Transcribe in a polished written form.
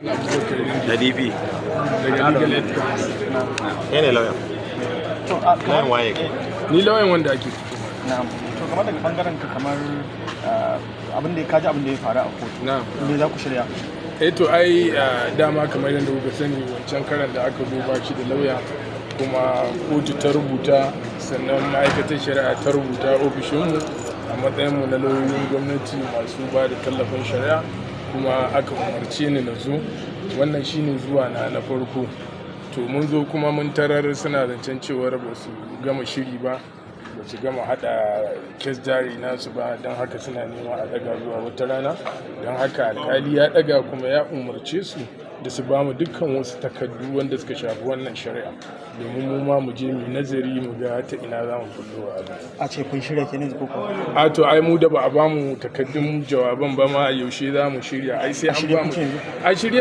Abubakar. Da DP. Daga Legal Aid Council. Kai ne lauyan? To a Lauyan waye kai? Ni lauyan wanda ake tuhuma. Na'am. To, kamar daga bangaren ka, kamar abin da ya kaji, abin da ya faru a kotu. Na'am. Me za ku shirya? Eh, to ai dama kamar yadda kuka sani, wancan karan da aka zo ba shi da lauya, kuma kotu ta rubuta, sannan ma'aikatar shari'a ta rubuta ofishinmu a matsayinmu na lauyoyin gwamnati masu ba da tallafin shari'a, kuma aka umarce ni na zo. Wannan shine zuwa na na farko. To, mun zo kuma mun tarar suna zancen cewar ba su gama shiri ba, ba su gama hada case diary nasu ba, don haka suna nema a daga zuwa wata rana. Don haka alkali ya daga, kuma ya umarce su da su ba mu dukkan wasu takardu wanda suka shafi wannan shari'a, domin mu ma mu je mu nazari, mu ga ta ina za mu bullo wa abin. A ce kun shirya kenan ko kuwa? A to, ai mu da ba a ba mu takaddun jawaban ba ma, yaushe za mu shirya? Ai sai A an shirye ba mu. kuke yanzu? A shirye.